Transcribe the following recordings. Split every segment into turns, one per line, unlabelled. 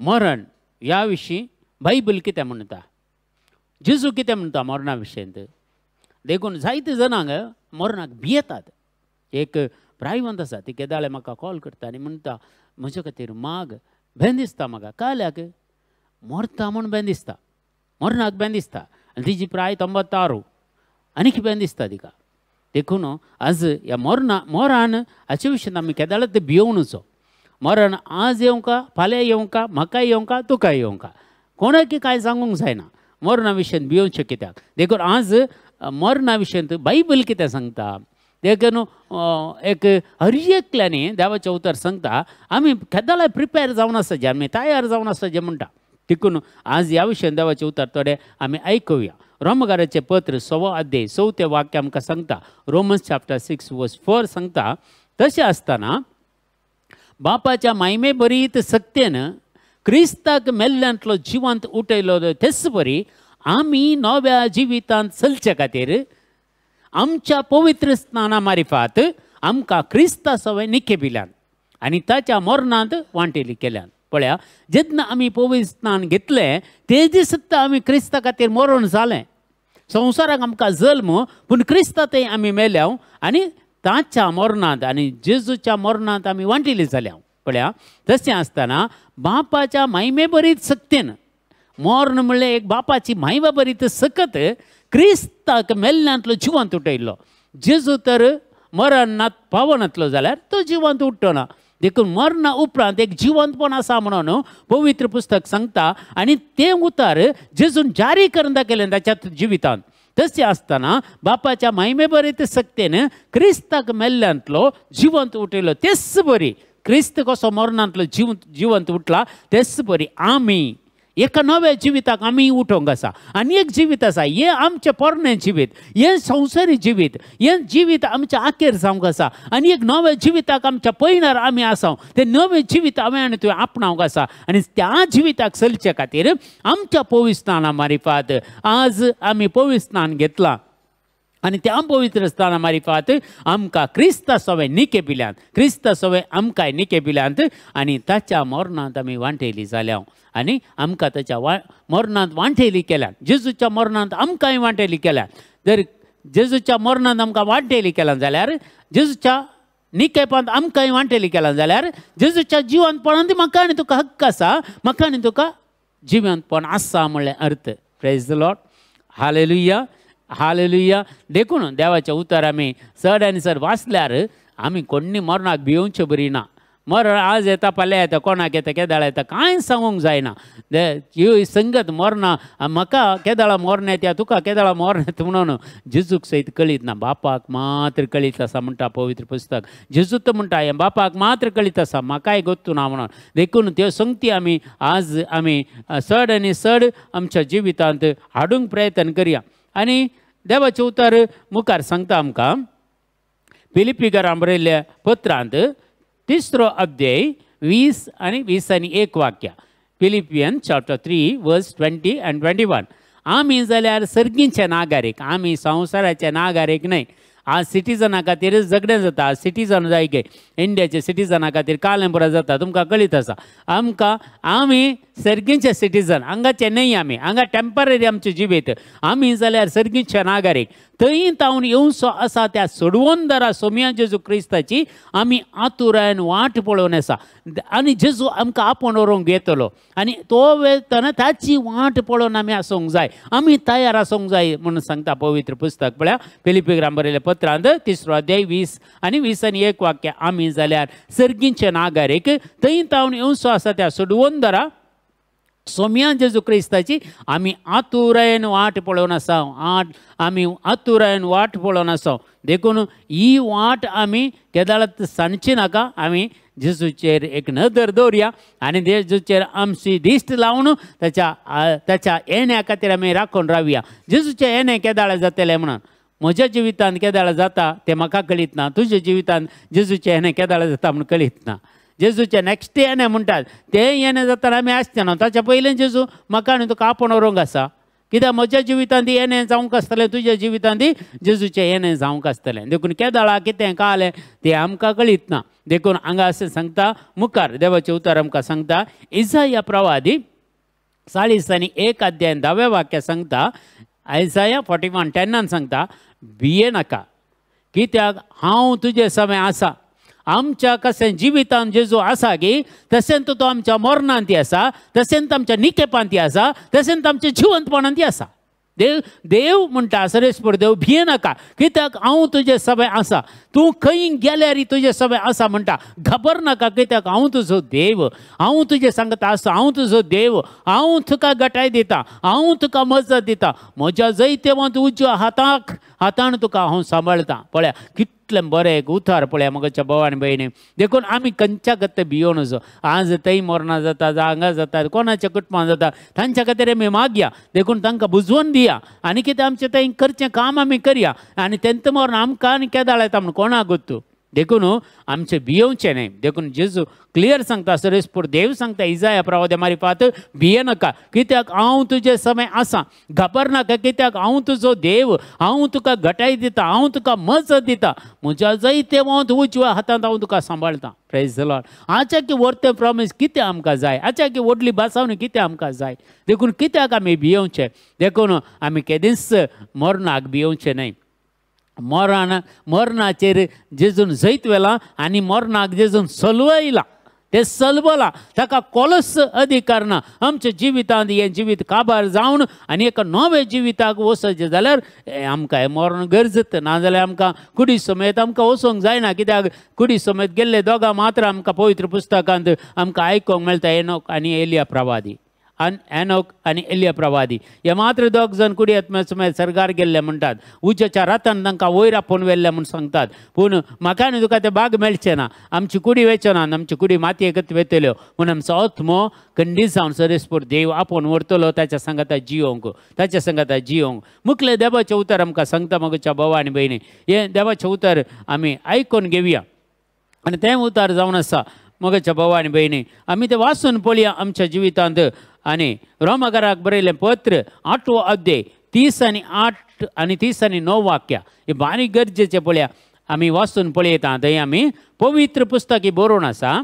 मरण ह्या विशीं बायबल कितें म्हणटा, जेजू कितें म्हणटा मरणा विशयंत. देखून जायते जाणांक मरणाक भियेतात. एक प्रायवंत आसा, ती केदाळे म्हाका कॉल करता आनी म्हणटा म्हजे खातीर माग, भें दिसता म्हाका. काल्याक मरता म्हूण भें दिसता, मरणाक भें दिसता. आनी तिजी प्राय 96 आनीक भें दिसता तिका. देखून आज ह्या मरण हाचे विशीं आमी केदाळात भियोवनुचो. मरण आज येवंका, फाल्यां येवंका, म्हाका येवंका, तुका येवंका, कोणाकी कांय सांगूंक जायना. मरणा विशयन भियोवचें कित्याक? देखून आज मरणा विशयन बायबल कितें सांगता, देखून एक हर एकल्यांनी देवाचें उतर सांगता आमी केदाळाय प्रिपेर जावन आसता, आमी तयार जावन आसता जें म्हणटा. देखून आज ह्या विशयान देवाचें उतर थोडें आमी आयकुया. रोमकाराचें पत्र 6 अध्याय 4 वाक्य आमकां सांगता, रोमन्स चॅप्टर 6 वर्स 4 सांगता, तशें आसतना बापाच्या मायमे बरीत सक्तेन क्रिस्ताक मेल्ल्यांतलो जिवंत उठयलो तेच बरी आमी नव्या जिवितांत चलचे खातीर आमच्या पवित्र स्नाना मारिफात आमकां क्रिस्ता सवय निके बिल्यान आनी ताच्या मरणांत वांटेली केल्यान. पळया, जेन्ना आमी पवित्र स्नान घेतलें ते दीस आमी क्रिस्ता खातीर मरण जालें. संवसाराक आमकां जल्म, पूण क्रिस्ता थंय आमी मेल्याव आनी ताच्या मरणांत आनी जेजूच्या मरणांत आमी वांटेली जाल्या. पळया, तशें आसतना बापाच्या मायमे बरीत सक्तेन, मर्ण म्हणल्यार एक बापाची मायवा बरीत सकत क्रिस्ताक मेल्ल्यांतलो जिवंत उठयल्लो. जेजू तर मरणांत पावनातलो जाल्यार तो जिवंत उठ्ठो ना. देखून मरणा उपरांत एक जिवंतपण आसा म्हणून पवित्र पुस्तक सांगता आनी तें उतर जेजून जारी करून दाखयलें ताच्या जिवितांत. तशें आसतना बापाच्या मायमे बरीत सक्तेन क्रिस्ताक मेल्ल्यांतलो जिवंत उठयलो तेच बरी क्रिस्त कसो मरणांतलो जिवंत उठला तेच बरी आमी एका नव्या जिविताक आमी उठोवंक आसा. आनी एक जिवीत आसा, हें आमचें पोरणें जिवीत, हें संवसारी जिवीत, हें जिवीत आमचें आखेर जावंक आसा. आनी एक नव्या जिविताक आमच्या पयणार आमी आसा, तें नवें जिवीत हांवें आनी तुवें आपणावंक आसा. आनी त्या जिविताक चलचे खातीर आमच्या पवित्र स्नाना मारिफात आज आमी पवित्र स्नान घेतलां आनी त्या पवित्र स्नाना मारिफात आमकां क्रिस्ता सवें निके पिल्यांत, क्रिस्ता सवें आमकांय निके पिल्यांत आनी ताच्या मरणांत आमी वांटेली जाल्या आनी आमकां ताच्या मरणांत वांटेली केल्यात. जेजूच्या मरणांत आमकांय वांटेली केल्यात. जर जेजूच्या मरणांत आमकां वांटेली केल्यात जाल्यार जेजूच्या निकेपांत आमकांय वांटेली केल्यात जाल्यार जेजूच्या जिवंतपणांत म्हाका आनी तुका हक्क आसा, म्हाका आनी तुका जिवंतपण आसा म्हणलें अर्थ. Praise the Lord, hallelujah, hallelujah. देखून देवाचें उतर आमी चड आनी चड वाचल्यार आमी कोण्णी मरणाक भियोवचें बरी ना. मरण आज येता, फाल्यां येता, कोणाक येता, केदाळा येता, कांय सांगूंक जायना. ही संगत मरणा म्हाका केदाळा मरण येता, तुका केदाळा मरण येता म्हणून जेजूक सयत कळीत ना, बापाक मात्र कळीत आसा म्हणटा पवित्र पुस्तक. जेजू तर म्हणटा हें बापाक मात्र कळीत आसा, म्हाकाय गोत्तू ना म्हणून. देखून त्यो संगती आमी आज आमी चड आनी चड आमच्या जिवितांत हाडूंक प्रयत्न करया. आनी देवाचें उतर मुखार सांगता आमकां फिलिप्पीकरां बरयल्ल्या पत्रांत 3 अध्याय 20 आनी 21 वाक्य, फिलिपियन चॅप्टर 3 वर्स 20 आनी 21. आमी जाल्यार सर्गींचे नागरीक, आमी संवसाराचे नागरीक न्हय. आज सिटीजना खातीर झगडें जाता, आज सिटीजन जाय गे इंडियाचे सिटीजना खातीर कालें जाता, तुमकां कळीत आसा. आमकां आमी सर्गींचे सिटीजन, हांगाचे न्हय आमी, हांगा टेंपररी आमचें जिवीत. आमी जाल्यार सर्गींचे नागरीक, थंय तावन येवचो आसा त्या सोडवणदारा सोम्या जेजू क्रिस्ताची आमी आतुरायन वाट पळोवन आसा. आनी जेजू आमकां आपोवन व्हरूंक येतलो आनी तो वेतना ताची वाट पळोवन आमी आसूंक जाय, आमी तयार आसूंक जाय म्हणून सांगता पवित्र पुस्तक. पळया फिलिप्पीकरां बरयलें पत्रांत 3 अध्याय 20 आनी 21 वाक्य, आमी जाल्यार सर्गींचे नागरीक, थंय तावन येवचो आसा त्या सोडवणदारा सोम्या जेजू क्रिस्ताची आमी आतुरायेन वाट पळोवन आसा, आमी आतुरायेन वाट पळोवन आसा. देखून ही वाट आमी केदाळात सांडची नाका, आमी जेजूचेर एक नदर दवरया आनी जेजूचेर आमची दिश्ट लावन ताच्या ताच्या येण्या खातीर आमी राखून रावया. जेजूचें येणें केदाळा जातलें म्हणून म्हज्या जिवितांत केदाळा जाता तें म्हाका कळीत ना, तुज्या जिवितांत जेजूचें येणें केदाळा जाता म्हूण कळीत ना. जेजूचें नॅक्स्ट येणें म्हणटात तें येणें जातना आमी आसचे ना, ताच्या पयलें जेजू म्हाका आनी तुका आपोवन व्हरूंक आसा. कित्याक म्हज्या जिवितांत येणें जावंक आसतलें, तुज्या जिवितांत जेजूचें येणें जावंक आसतलें. देखून केदाळा कितें कालें तें आमकां कळीत ना. देखून हांगा अशें सांगता मुखार देवाचें उतर आमकां सांगता इजाया प्रवादी 41 अध्याय 10व्या वाक्य सांगता, आयजाया 41:10 सांगता, भिये नाका कित्याक हांव तुजे समय आसा. आमच्या कशें जिवितान जेजू आसा की तशेंच तो आमच्या मरणांत आसा, तशेंच आमच्या निकेपांत आसा, तशेंच आमच्या जिवंतपणांत आसा. देव देव म्हणटा सरेस्पर देव भिये नाका कित्याक हांव तुजे सभे आसा. तूं खंय गेल्यार तुजे सभे आसा म्हणटा. घाबर नाका कित्याक हांव तुजो देव, हांव तुजे सांगता आसा, हांव तुजो देव, हांव तुका गटाय दिता, हांव तुका मजत दिता, म्हज्या जैतेवंत उजव्या हाताक हातान तुका हांव सांबाळटा. पळया कितलें बरें एक उतार पळया म्हज्या भाव आनी भयणी. देखून आमी खंयच्या गत्ते भियोन वचो. आज थंय मरणां जाता, हांगा जाता, कोणाच्या कुटुंबां जाता, तांच्या खातीर आमी मागया. देखून तांकां बुजवून दिया आनी कितें आमचें थंय करचें काम आमी करया आनी तेंत मरण आमकां आनी केदाळ येता म्हूण कोणाक गोत्तू. देखून आमचें भियोवचें न्हय. देखून जेजू क्लियर सांगता, सरेस्पूर देव सांगता इजाया प्रवाद्या मारिफात, भिये नाका कित्याक हांव तुजे समय आसा. घाबर नाका कित्याक हांव तुजो देव, हांव तुका घटाय दिता, हांव तुका मजत दिता, म्हज्या जैतेवंत उजव्या हातांत हांव तुका सांबाळटा. Praise the Lord. आच्या की व्हडलें प्रॉमीस कितें आमकां जाय, आच्या की व्हडली भासावणी कितें आमकां जाय. देखून कित्याक आमी भियोवचें. देखून आमी केदींच मरणाक भियोवचें न्हय. मरण मरणाचेर जेजून जैत व्हेलां आनी मरणाक जेजून सलवयलां, तें सलवलां, ताका कोलस अधिकार ना. आमच्या जिवितांत हें जिवीत काबार जावन आनी एका नव्या जिविताक वचचें जाल्यार आमकां हें मरण गरजेत. नाजाल्यार आमकां कुडी समेत आमकां वचोंक जायना. कित्याक कुडी समेत गेल्ले दोगां मात्र आमकां पवित्र पुस्तकांत आमकां आयकोंक मेळटा, एनोक आनी एलिया प्रवादी. एनोक आनी एलिया प्रवादी हे मात्र दोग जण कुडी आत्म्या सर्गार गेल्ले म्हणटात. उज्याच्या रातान तांकां वयर आपोवन व्हेल्ले म्हूण सांगतात. पूण म्हाका आनी तुका ते बाग मेळचे ना, आमची कुडी वेचे ना, आमची कुडी मातयेकच वेतल्यो. म्हूण आमचो आत्मो खंडीत जावन सरेस्पूर देव आपोवन व्हरतलो ताच्या सांगाता जियोंक, ताच्या सांगाता जियोंक. मुखले देवाचें उतर आमकां सांगता म्हज्या भाव आनी भयणी. हें देवाचें उतर आमी आयकून घेवया आनी तें उतर जावन आसा म्हज्या भाव आनी भयणी. आमी तें वाचून पळया आमच्या जिवितांत. आनी रोमाकाराक बरयलें पत्र 8वो अध्याय 38 आनी 39 वाक्या हे बारीक गरजेचें पळया आमी वाचून पळयता. थंय आमी पवित्र पुस्तक बरोवन आसा,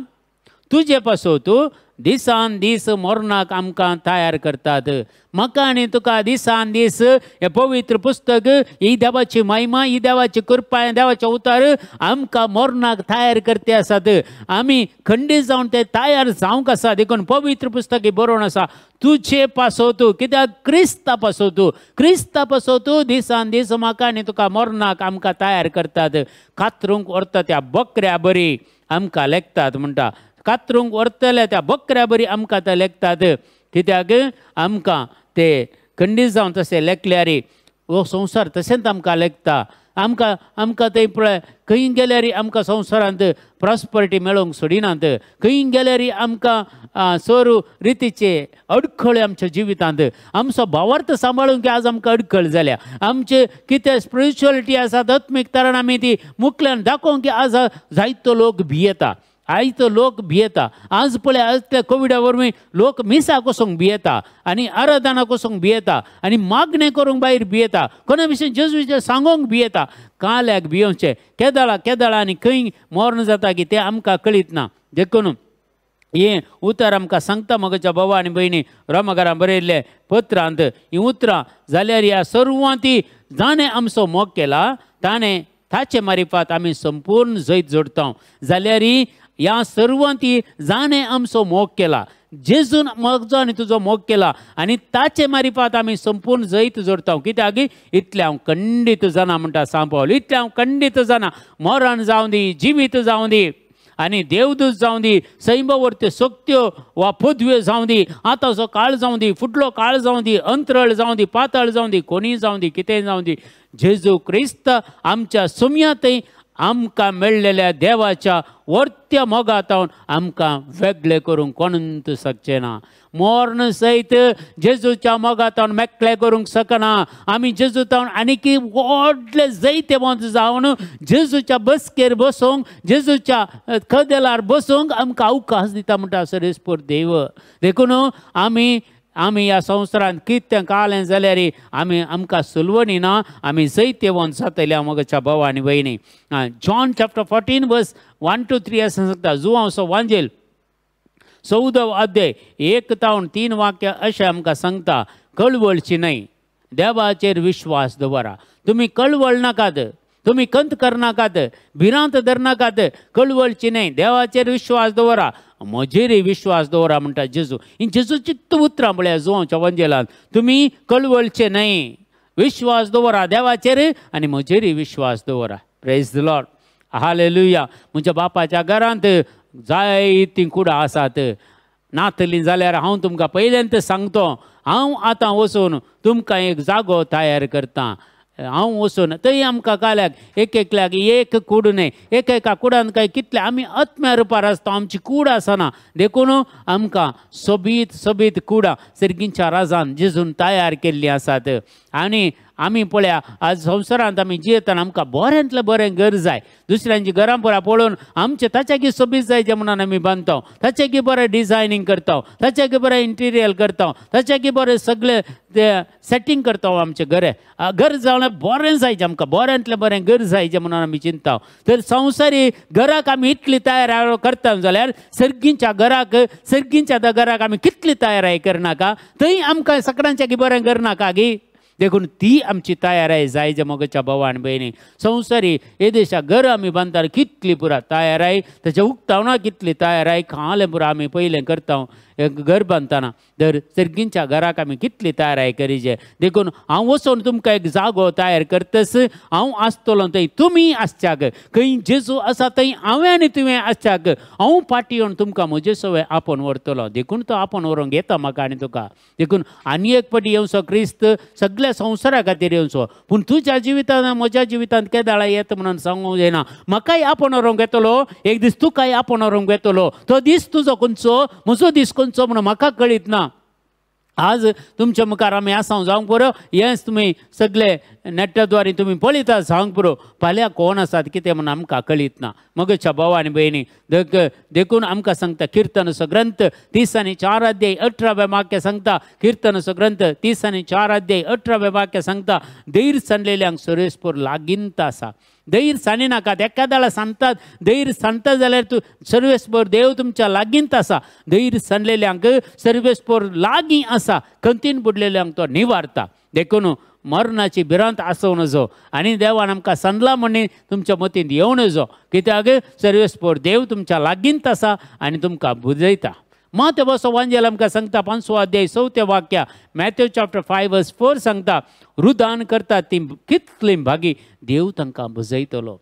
तुजे पासत दिसान दीस मरणाक आमकां तयार करतात. म्हाका आनी तुका दिसान दीस हें पवित्र पुस्तक, ही देवाची महिमा, ही देवाची कृपा, हें देवाचें उतर आमकां मरणाक तयार करते आसात. आमी खंडीत जावन ते तयार जावंक आसा. देखून पवित्र पुस्तक बरोवन आसा, तुजे पासत, कित्याक क्रिस्ता पासत, क्रिस्ता पासत दिसान दीस म्हाका आनी तुका मरणाक आमकां तयार करतात. कातरूंक व्हरता त्या बकऱ्या बरी आमकां लेखतात म्हणटा, कातरूंक व्हरतले त्या बकऱ्या बरी आमकां ते लेखतात. कित्याक आमकां ते खंडीत जावन तशें लेखल्यार हो संवसार तशेंच आमकां लेखता. आमकां आमकां थंय पळय खंय गेल्यार आमकां संवसारांत प्रॉस्परिटी मेळोवंक सोडिनात. खंय गेल्यार आमकां सोरू रितीचे अडखळे आमच्या जिवितांत. आमचो भावार्थ सांबाळूंक आज आमकां अडखळ जाल्या. आमचे कितें स्पिरिच्युअलिटी आसा, आत्मीक तरान आमी ती मुखल्यान दाखोवंक आज जायतो लोक भियेता, आयतो लोक भियेता. आज पळय आज त्या कोविडा वरवीं लोक मिसाक वचूंक भियेता आनी आराधनाक वचूंक भियेता आनी मागणें करूंक भायर भियेता, कोणा विशीं जेजूचें सांगूंक भियेता. काल्याक भियोवचें केदळा केदळा आनी खंय मर्ण जाता की तें आमकां कळीत ना. देखून हें उतर आमकां सांगता म्हज्या भावा आनी भयणी रोमाकारां बरयल्लें पत्रांत हीं उतरां जाल्यार ह्या सर्वांती जाणें आमचो मोग केला ताणें ताचे मारिफात आमी संपूर्ण जैत जोडटा. जाल्यार ह्या सर्वांती जाणें आमचो मोग केला, जेजून म्हजो आनी तुजो मोग केला आनी ताचे मारिफात आमी संपूर्ण जैत जोडटा. कित्याक इतलें हांव खंडीत जाणा म्हणटा सांव पावल, इतलें हांव खंडीत जाणा, मरण जावं दी, जिवीत जावं दी आनी देवदूत जावं दी, सैमावरत्यो शक्त्यो वा पदव्यो जावं दी, आतांचो काळ जावं दी, फुडलो काळ जावं दी, अंतरळ जावं दी, पातळ जावं दी, कोणीय जावं दी, कितेंय जावं दी, जेजू क्रिस्त आमच्या सुम्यांतय आमकां मेळ्ळेल्या देवाच्या वर्त्या मोगातावन आमकां वेगळे करूंक कोणूच शकचें ना. मर्ण सयत जेजूच्या मोगातावन मेकळे करूंक शकना. आमी जेजूतावन आनीक व्हडले जैतेवंत जावन जेजूच्या बसकेर बसूंक, जेजूच्या कदेलार बसूंक आमकां अवकाश दिता म्हणटा सरेस्पर देव. देखून आमी आमी ह्या संवसारांत कितें कालें जाल्यार आमी आमकां सुलवणी ना, आमी जैतेवंत जातले मगच्या भाव आनी भयणी. John chapter 14 verse 1 to 3 अशें सांगता. जुवांवचो वांजेल 14 अध्याय 1 तावन 3 वाक्य अशें आमकां सांगता, कळवळची न्हय, देवाचेर विश्वास दवरा. तुमी कळवळ नाकात, तुमी कंत करनाकात, भिरांत धरनाकात, कळवळची न्हय, देवाचेर विश्वास दवरा, म्हजेरय विश्वास दवरा म्हणटा जेजू. ही जेजूची उतरां पळया जुवांच्या वांजेलान, तुमी कळवळचे न्हय, विश्वास दवरा देवाचेर आनी म्हजेरय विश्वास दवरा. Praise the Lord, hallelujah. म्हज्या बापाच्या घरांत जायतीं कुडां आसात, नातलीं जाल्यार हांव तुमकां पयल्यांत सांगतो, हांव आतां वचून तुमकां एक जागो तयार करतां. हांव वचून थंय आमकां काल्याक एक एकल्याक एक कूड न्हय, एक एका कुडान काय कितले आमी आत्म्या रुपार आसता, आमची कूड आसना. देखून आमकां सोबीत सोबीत कुडां सर्गींच्या राजान जेजून तयार केल्लीं आसात. आनी आमी पळया आज संवसारांत आमी जियेतना आमकां बऱ्यांतलें बरें घर जाय. दुसऱ्यांची घरां पुरा पळोवन आमचें ताच्याकी सोबीत जाय जें म्हणून आमी बांदता, ताच्याकी बरें डिजायनींग करता, ताच्याकी बरें इंटिरियर करता, ताच्याकी बरें सगळें ते सेटींग करता. आमचें घर घर जावन बरें जाय जें आमकां बऱ्यांतलें बरें घर जाय जें म्हणून आमी चिंता. तर संवसारी घराक आमी इतली तयार करता जाल्यार सर्गींच्या घराक, सर्गींच्या त्या घराक आमी कितली तयाराय करनाका, थंय आमकां सगळ्यांच्याकी बरें घर नाका गी. देखून ती आमची तयाराय जाय जे मगच्या भाव आनी भयणी. संवसारी हे देशा घर आमी बांदता कितली पुरा तयाराय, ताच्या उक्तावणा कितली तयाराय, खालें पुरा आमी पयलें करता घर बांदतना. तर सर्गींच्या घराक आमी कितली तयाराय करीचे. देखून हांव वचून तुमकां एक जागो तयार करतस, हांव आसतलो थंय तुमी आसच्याक, खंय जेजू आसा थंय हांवें आनी तुवें आसच्याक, हांव फाटी येवन तुमकां म्हजे सवय आपोवन व्हरतलो. देखून तो आपोवन व्हरूंक येता म्हाका आनी तुका. देखून आनी एक फावटी येवचो क्रिस्त सगळ्या संवसारा खातीर येवचो, पूण तुज्या जिवितांत म्हज्या जिवितांत केदाळा येता म्हणून सांगूंक जायना. म्हाकाय आपोवन व्हरूंक येतलो एक दीस, तुकाय आपोवन व्हरूंक येतलो. तो दीस तुजो खंयचो म्हजो दीस खंयचो म्हणून म्हाका कळीत ना. आज तुमच्या मुखार आमी आसा जावंक पुरो, हेंच तुमी सगळे नेटाद्वारे तुमी पळयता जावंक पुरो. फाल्यां कोण आसात कितें म्हणून आमकां कळीत ना मगच्या भाव आनी भयणी. देखून आमकां सांगता किर्तनाचो ग्रंथ 34 अध्याय 18 वाक्य सांगता. किर्तनाचो ग्रंथ 34 अध्याय 18 वाक्य सांगता, धैर्य सांडलेल्यांक सर्वेस्पर लागींत आसा. धैर्य सांडी नाकात, एकादाळा सांगतात धैर्य सांडता जाल्यार तूं सर्वेस्पर देव तुमच्या लागींत आसा. धैर्य सांडलेल्यांक सर्वेस्पर लागीं आसा, खंतीन बुडलेल्यांक तो निवारता. देखून मरणाची भिरांत आसूं नजो आनी देवान आमकां सांडला म्हणून तुमच्या मतींत येवं नजो, कित्याक सर्वेस्पर देव तुमच्या लागींत आसा आनी तुमकां बुजयता. मातेवचो वांजेल आमकां सांगता 5 अध्याय 4 वाक्य, मॅथ्यू चॅप्टर 5 वर्स 4 सांगता, रुदान करतात ती कितली भागी देव तांकां बुजयतलो.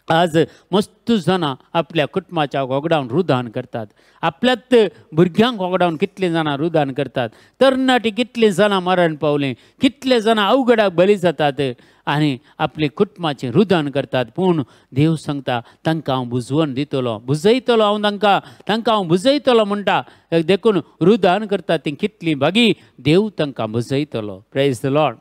आज मस्त जाणां आपल्या कुटुंबाच्या होगडावन रुदान करतात, आपल्यात भुरग्यांक होगडावन कितलीं जाणां रुदान करतात, तरणाटी कितलीं जाणां मरण पावलीं, कितले जाणां अवघडाक बळी जातात आनी आपले कुटुंबाचें रुदान करतात. पूण देव सांगता तांकां हांव बुजवण दितलो, बुजयतलो हांव तांकां, तांकां हांव बुजयतलो म्हणटा. देखून रुदान करतात तीं कितलीं भागी देव तांकां बुजयतलो. Praise the Lord,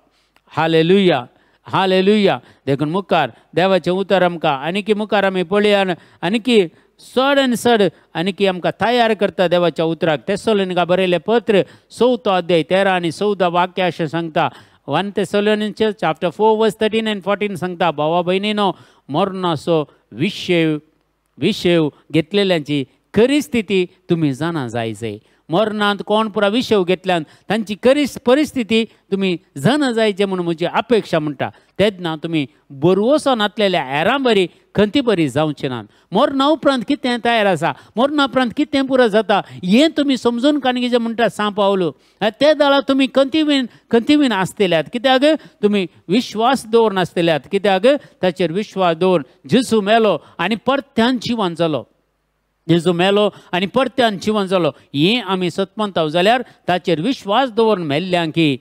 hallelujah, hallelujah. देखून मुखार देवाचें उतर आमकां आनीकी मुखार आमी पळया आनीकी चड आनी चड आनीकी आमकां तयार करता देवाच्या उतराक. तेसलोनिका बरयलें पत्र 4 अध्याय 13 आनी 14 वाक्य अशें सांगता. 1 Thessalonians chapter 4 verse 13 and 14 सांगता, भावा भयणीनो मरणाचो विशेव घेतलेल्यांची खरी स्थिती तुमी जाणा जाय जाय. मरणांत कोण पुरा विशेव घेतल्यान तांची खरी परिस्थिती तुमी जाणा जायचे म्हणून म्हजी अपेक्षा म्हणटा. तेन्ना तुमी बरवसो नातलेल्या हेरां बरी खंती बरी जावचे नात. मरणा उपरांत कितें तयार आसा, मरणा उपरांत कितें पुरो जाता हें तुमी समजून काणगेचें म्हणटा सांव पावलो. ते दाळा तुमी खंतीवीन आसतल्यात, कित्याक तुमी विश्वास दवरून आसतल्यात, कित्याक ताचेर विश्वास दवरून जेजू मेलो आनी परत्यान जिवन जालो, जेजू मेलो आनी परत्यान जिवन जालो हें आमी सतमंताव जाल्यार ताचेर विश्वास दवरून मेल्ल्यांक की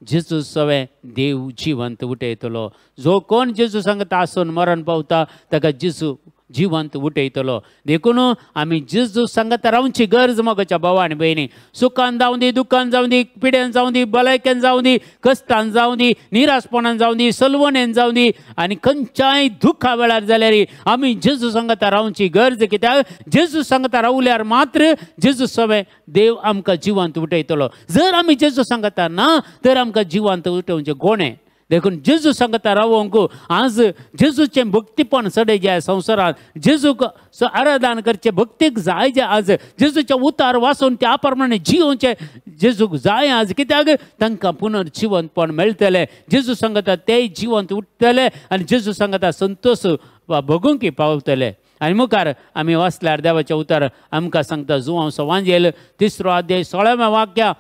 जेजू सवें देव जिवंत उठयतलो. जो कोण जेजू सांगता आसून मरण पावता ताका जेजू जिवंत उठयतलो. देखून आमी जेजू सांगता रावची गरज मोगाच्या भावा आनी भयणी. सुखान जावं दी, दुख्खान जावं दी, पिडेन जावं दी, भलायकेन जावं दी, कश्टान जावं दी, निराशपणान जावं दी, सलवणेन जावं दी आनी खंयच्याय दुख्खा वेळार जाल्यार आमी जेजू सांगता रावची गरज. कित्याक जेजू सांगता रावल्यार मात्र जेजू सवें देव आमकां जिवंत उठयतलो. जर आमी जेजू सांगता ना तर आमकां जिवंत उठोवचें कोणें. देखून जेजू सांगता रावोंक आज जेजूचें भक्तीपण सडे जे संवसारांत जेजूक आराधन करचें भक्तीक जाय जे आज जेजूचें उतार वाचून त्या प्रमाणे जियोवचें जेजूक जाय आज. कित्याक तांकां पुनर्जिवंतपण मेळटलें. जेजू सांगता तेय जिवंत उठतले आनी जेजू सांगता संतोश भोगूंक पावतले. आनी मुखार आमी वाचल्यार देवाचें उतार आमकां सांगता जुवांव सवांजेल 3 अध्याय 16 वाक्य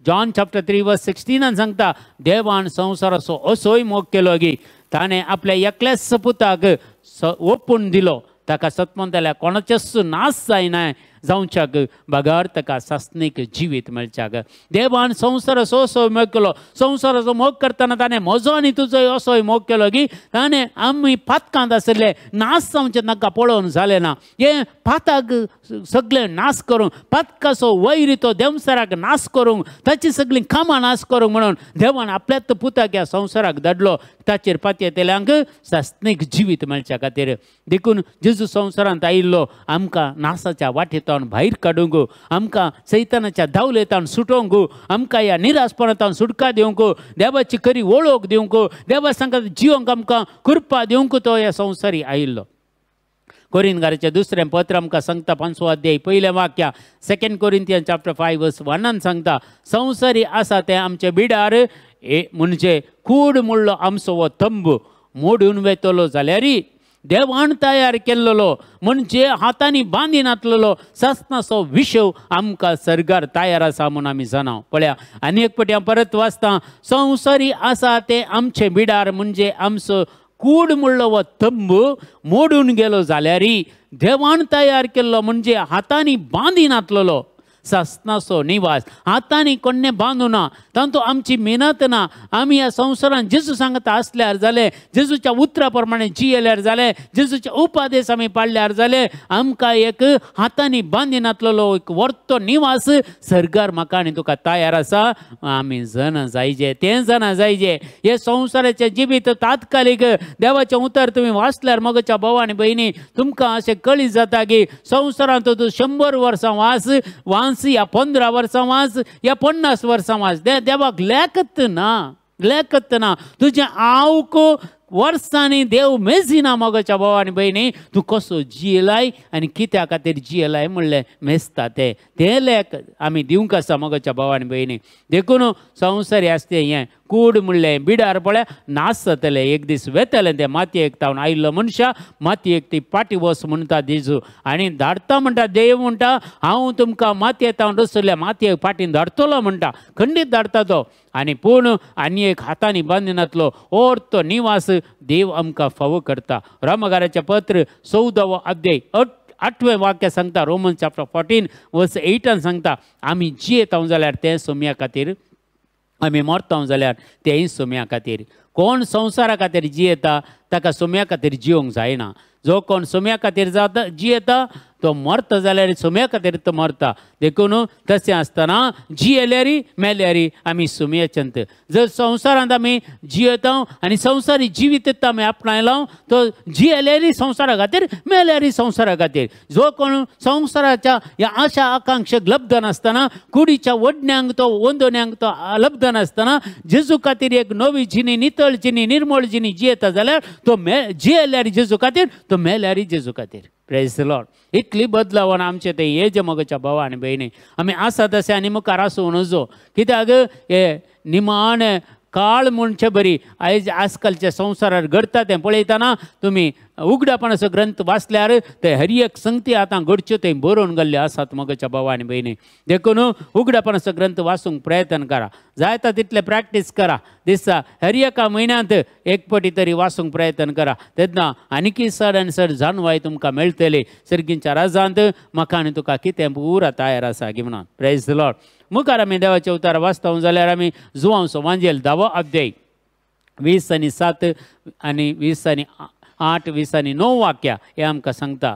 जॉन चॅप्टर 3 वर्स 16 सांगता देवान संवसाराचो असोय मोग केलो की ताणें आपल्या एकल्याच पुताक ओपून दिलो, ताका सतमंतल्या कोणाचेच नाश जायना जावच्याक बगर ताका सासणीक जिवीत मेळच्याक. देवान संवसाराचो असोय मोग केलो. संवसाराचो मोग करतना ताणें म्हजो आनी तुजोय असोय मोग केलो की ताणें आमी पातकांत आशिल्ले नाश जावचें तांकां पळोवन जालें ना. हें पातक सगळें नाश करूंक, पातकाचो वैर तो देंवचाराक नाश करूंक, ताची सगळीं कामां नाश करूंक म्हणून देवान आपल्याच पुताक ह्या संवसाराक धाडलो, ताचेर पातयेतल्यांक सासणीक जिवीत मेळच्या खातीर. देखून जेजू संवसारांत आयिल्लो आमकां नासाच्या वाटेंतल्यान भायर काडूंक, आमकां सैतानाच्या धांवलेंतान सुटोवंक, आमकां ह्या निराशपणांतान सुटका दिवंक, देवाची खरी वळख दिवंक, देवा सांगता जिवंक आमकां कृपा दिवंक तो ह्या संवसारी आयिल्लो. कोरिंथकाराचें दुसरें पत्र आमकां सांगता 5 अध्याय 1 वाक्य 2 कोरिंथियन चॅप्टर 5 वर्स 1 सांगता संवसारी आसा तें आमचें बिडार म्हणजे कूड म्हणलो आमचो हो तंबू मोडून वेतलो जाल्यार देवान तयार केल्लो म्हणजे हातांनी बांदिनातलेलो सासणाचो विशव आमकां सर्गार तयार आसा म्हूण आमी जाणा. पळया आनी एक पटी हांव परत वाचता संवसारी आसा तें आमचें बिडार म्हणजे आमचो कूड म्हणलो हो तंबू मोडून गेलो जाल्यार देवान तयार केल्लो म्हणजे हातांनी बांदिनातलेलो सासणाचो निवास. हातांनी कोण्णें बांदूना, तातूंत आमची मेहनत ना. आमी ह्या संवसारांत जेजू सांगता आसल्यार जालें, जेजूच्या उतरा प्रमाणे जियेल्यार जालें, जेजूचे उपदेश आमी पाळल्यार जालें, आमकां एक हातांनी बांदिनातलेलो एक वर्तो निवास सर्गार म्हाका आनी तुका तयार आसा. आमी जाणा जायजे, तें जाणा जायजे. हे संवसाराचें जिवीत तात्कालीक. देवाचें उतर तुमी वाचल्यार मोगाच्या भाव आनी भयणी तुमकां अशें कळीत जाता की संवसारांत तूं 100 वर्सां वास वास या 15 वर्सां वास या 50 वर्सां वास, देवाक लेखत ना, लेखत ना. तुजें आवक वर्सांनी देव मेजिना मोगाच्या भाव आनी भयणी. तूं कसो जियेलाय आनी कित्या खातीर जियेलाय म्हणलें मेजता तें तें लेख आमी दिवंक आसा मोगाच्या भाव आनी भयणी. देखून संवसारी आसतें हें कूड म्हणलें बिडार पळय नाश जातलें, एक दीस वेतलें तें मातयेक तावन आयिल्लो मनशां मातयेक ती पाटी वस म्हणटा जेजू आनी धाडटा म्हणटा. देव म्हणटा हांव तुमकां मातये तावन रचल्या मातयेक पाटीन धाडटलो म्हणटा, खंडीत धाडटा तो. आनी पूण आनी एक हातांनी बांदिनातलो ओर तो निवास देव आमकां फावो करता. रोमकाराचें पत्र 14 अध्याय 8वें वाक्य सांगता रोमन चॅप्टर 14 वर्स 8 सांगता आमी जियेता जाल्यार तें सोम्या खातीर, आमी मरता जाल्यार तेंय सोम्या खातीर. कोण संवसारा खातीर जियेता ताका सोम्या खातीर जियोंक जायना. जो कोण सोम्या खातीर जाता जियेता तो मरता जाल्यार सोम्या खातीर तो मरता. देखून तशें आसतना जियेल्यार मेल्यार आमी सोम्याचंत. जर संवसारांत आमी जियेता आनी संवसारी जिवीत आमी आपणायला तो जियेल्यार संवसारा खातीर, मेल्यार संवसारा खातीर. जो कोण संवसाराच्या ह्या आशा आकांक्षेक लब्ध नासतना, कुडीच्या वडण्यांक तो वंदोण्यांक तो लब्ध नासतना जेजू खातीर एक नवी जिणी, नितळ जिणी, निर्मळ जिणी जियेता जाल्यार तो जियेल्यार जेजू खातीर, तो मेल्यार जेजू खातीर. Praise the Lord. इतली बदलावण आमचे ते हे जे मोगाच्या भावा आनी भयणी आमी आसा तशें आनी मुखार आसूं नजो. कित्याक हे निमाण काळ म्हणचे बरी आयज आजकालच्या संवसारार घडटा तें पळयतना तुमी उगडापणाचो ग्रंथ वाचल्यार ते हर एक संगती आतां घडच्यो थंय बरोवन गेल्ल्यो आसात मोगाच्या भावा आनी भयणी. देखून उगडापणाचो ग्रंथ वाचूंक प्रयत्न करा, जायता तितलें प्रॅक्टीस करा. दिसा हर एका म्हयन्यांत एक पटी तरी वाचूंक प्रयत्न करा, तेन्ना आनीकय चड आनी चड जाणवाय तुमकां मेळटली. सर्गींच्या राजांत म्हाका आनी तुका कितें पुरा तयार आसा की म्हणून. Praise the Lord. मुखार आमी देवाचे उतार वाचता जाल्यार आमी जुवांव सोमांजेल 10 अध्याय 20 आनी 7 आनी 20 आनी 8 20 आनी 9 वाक्या हें आमकां सांगता,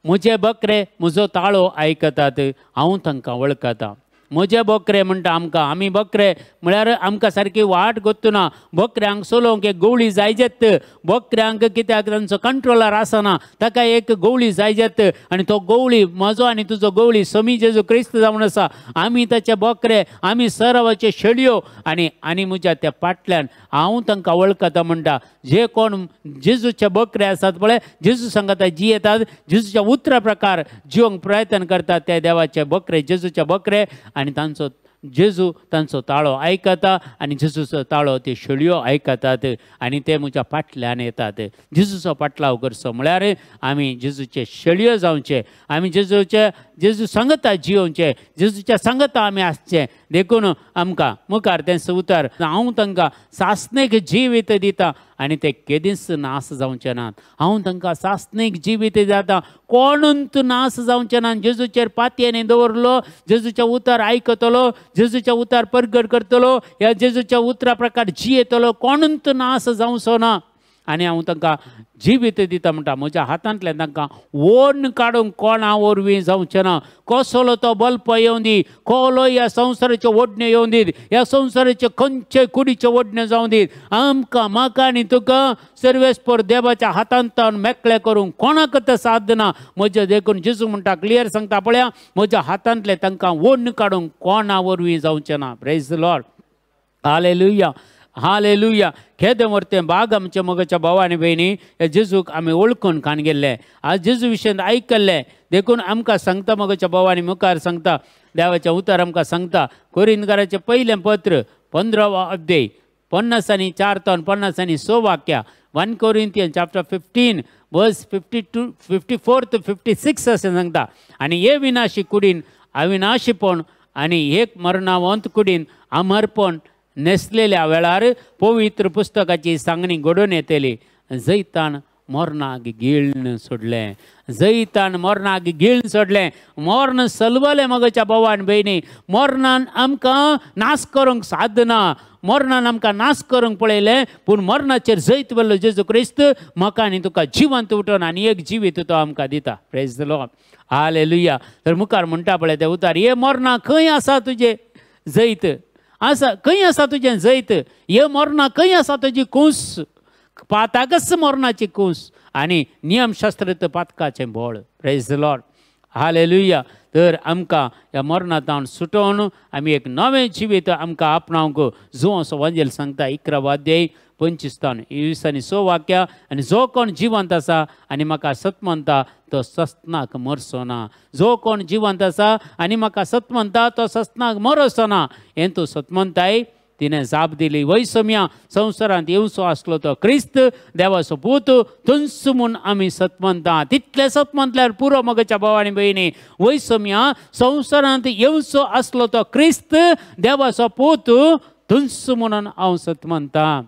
म्हजे बकरे म्हजो ताळो आयकतात, हांव तांकां वळखता. म्हजे बकरे म्हणटा आमकां, आमी बकरे म्हळ्यार आमकां सारकी वाट गोत्तना. बकऱ्यांक चलोवंक एक गवळी जायजेत. बकऱ्यांक कित्याक तांचो कंट्रोलर आसना, ताका एक गवळी जायजेत. आनी तो गवळी म्हजो आनी तुजो गवळी समी जेजू क्रिस्त जावन आसा. आमी ताचे बकरे, आमी सरावाचे शेळयो. आनी आनी म्हज्या त्या फाटल्यान हांव तांकां वळखता म्हणटा. जे कोण जेजूचे बकरे आसात पळय, जेजू सांगता जियेतात, जेजूच्या उतरा प्रकार जिवंक प्रयत्न करतात, ते देवाचे बकरे, जेजूचे बकरे. आनी तांचो जेजू तांचो ताळो आयकता आनी जेजूचो ताळो त्यो शेळयो आयकतात आनी ते म्हज्या फाटल्यान येतात. जेजूचो पाटलाव करचो म्हळ्यार आमी जेजूचे शेळयो जावचे, आमी जेजूचे जेजू सांगता जियोवचे, जेजूच्या सांगता आमी आसचे. देखून आमकां मुखार तें उतर, हांव तांकां सासणीक जिवीत दिता आनी ते केदींच नास जावचे नात. हांव तांकां सासणीक जिवीत दिता, कोणूच नास जावचे नात. जेजूचेर पातयेन दवरलो, जेजूचें उतर आयकतलो, जेजूचें उतर परगट करतलो, ह्या जेजूच्या उतरा प्रकार जियेतलो, कोणूच नास जावचो ना. आनी हांव तांकां जिवीत दिता म्हणटा, म्हज्या हातांतल्यान तांकां ओडून काडूंक कोणा वरवीं जावचें ना. कसलो तो बल्प येवं दी, कोलो ह्या संवसाराचें ओडणें येवं दी, ह्या संवसाराचें खंयचे कुडीचें ओडणें जावं दी, आमकां म्हाका आनी तुका सर्वेस्पर देवाच्या हातांतल्यान मेकळें करूंक कोणाक तें साध्य ना. म्हजें देखून जेजू म्हणटा, क्लियर सांगता पळया, म्हज्या हातांतलें तांकां ओडून काडूंक कोणा वरवीं जावचें ना. प्रेज the Lord, hallelujah, hallelujah. खेदें व्हरतें बाग आमच्या मोगाच्या भाव आनी भयणी, ह्या जेजूक आमी वळखून खाण गेल्ले, आज जेजू विशयांत आयकल्लें. देखून आमकां सांगता मोगाच्या भाव आनी मुखार सांगता, देवाचें उतर आमकां सांगता, कोरिंदकाराचें पयलें पत्र 15 अध्याय 50 आनी 4 तावन 50 आनी 6 वाक्या, 1 Corinthians chapter 15 verse 52 54 to 56 अशें सांगता. आनी हे विनाशी कुडीन अविनाशीपण आनी एक मरणावंत कुडीन अमरपण नेसलेल्या वेळार पवित्र पुस्तकाची सांगणी घडोवन येतली. जैतान मरणाक गिळून सोडलें, जैतान मरणाक गिळून सोडलें. मर्ण सलवलें मगच्या भावान भयणी. मरणान आमकां नाश करूंक सादना, मरणान आमकां नाश करूंक पळयलें, पूण मरणाचेर जैत व्हेल्लो जेजू क्रिस्त म्हाका आनी तुका जिवंत उठोवन आनी एक जिवीत तो आमकां दिता. प्रेज the Lord, hallelujah. तर मुखार म्हणटा पळय तें उतार, हे मरणा खंय आसा तुजें जैत, आसा खंय आसा तुजें जैत, हे मरणा खंय आसा तुजी कूस, पाताकच मरणाची कूस आनी नियमशास्त्र तर पातकाचें बळ. प्रेज the Lord, hallelujah. तर आमकां ह्या मरणांत सुटोवन आमी एक नवें जिवीत आमकां आपणावंक जो असो वंजेल सांगता 11 अध्याय 25 20 आनी 6 वाक्या. आनी जो कोण जिवंत आसा आनी म्हाका सत म्हणटा तो सस्नाक मरचो ना. जो कोण जिवंत आसा आनी म्हाका सत म्हणटा तो सस्नाक मरचो ना. हें तूं सत म्हणटाय? तिणें जाप दिली, वय सोम्या, संवसारांत येवचो आसलो तो क्रिस्त देवाचो पूत, थंयच म्हूण आमी सत म्हणटा. तितलें सत म्हणल्यार पुरो मगच्या भाव आनी भयणी. वय सोम्या, संवसारांत येवचो आसलो तो क्रिस्त देवाचो पूत, थंयच म्हणून हांव सत म्हणटा.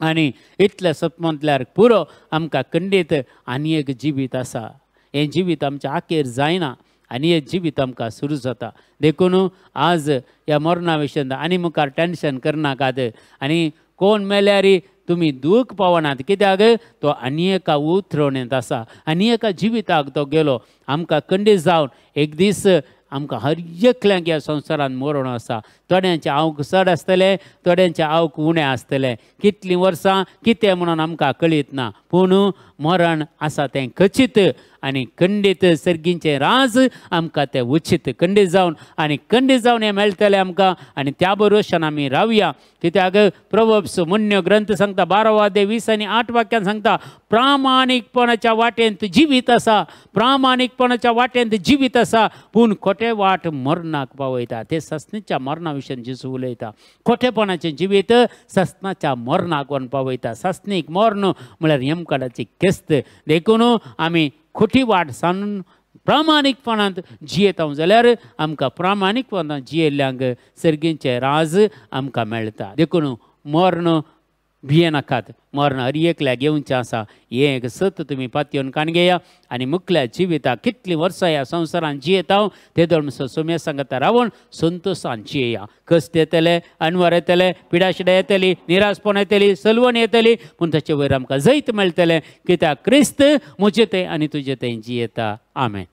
आनी इतलें सत म्हणल्यार पुरो. आमकां खंडीत आनी एक जिवीत आसा, हें जिवीत आमचें आखेर जायना आनी हें जिवीत आमकां सुरू जाता. देखून आज ह्या मरणा विशयांत आनी मुखार टेंशन करनाकात. आनी कोण मेल्यार तुमी दूख पावनात, कित्याक तो आनी एका उतरवणेंत आसा, आनी एका जिविताक तो गेलो. आमकां खंडीत जावन एक दीस आमकां हर एकल्यांक ह्या संवसारांत मरण आसा. थोड्यांचें आवक चड आसतलें, थोड्यांचें आवक उणें आसतलें, कितलीं वर्सां कितें म्हणून आमकां कळीत ना, पूण मरण आसा तें खचीत. आनी खंडीत सर्गींचें राज आमकां तें उचीत. खंडीत जावन आनी खंडीत जावन हें मेळटलें आमकां. आनी त्या भरोशान आमी रावया, कित्याक प्रवप्स मुन्य ग्रंथ सांगता 12 अध्याय 20 आनी 8 वाक्यान सांगता, प्रामाणीकपणाच्या वाटेंत जिवीत आसा, प्रामाणीकपणाच्या वाटेंत जिवीत आसा, पूण खोटे वाट मरणाक पावयता. ते सस्नाच्या मरणा विशयन जेजू उलयता. खोटेपणाचें जिवीत सस्नाच्या मरणाक व्हरून पावयता. सस्नीक मर्ण म्हळ्यार यमकडाची केस्त. देखून आमी खोटी वाट सांडून प्रामाणीकपणांत जियेता जाल्यार आमकां प्रामाणीकपणांत जियेल्ल्यांक सर्गींचें राज आमकां मेळटा. देखून मर्ण भियेनाकात, मरण हर एकल्याक येवचें आसा हें एक सत तुमी पातयेवन काण घेया आनी मुखल्या जिविताक कितलीं वर्सां ह्या संवसारान जियेता ते धर्म सोम्या सांगता रावण संतोशान जियेया. कश्ट येतले, अनवर येतले, पिडाशिडा येतली, निराशपण येतली, सलवण येतली, पूण ताचे वयर आमकां जैत मेळटलें, कित्याक क्रिस्त म्हजे थंय आनी तुजे थंय जियेता. आमेन.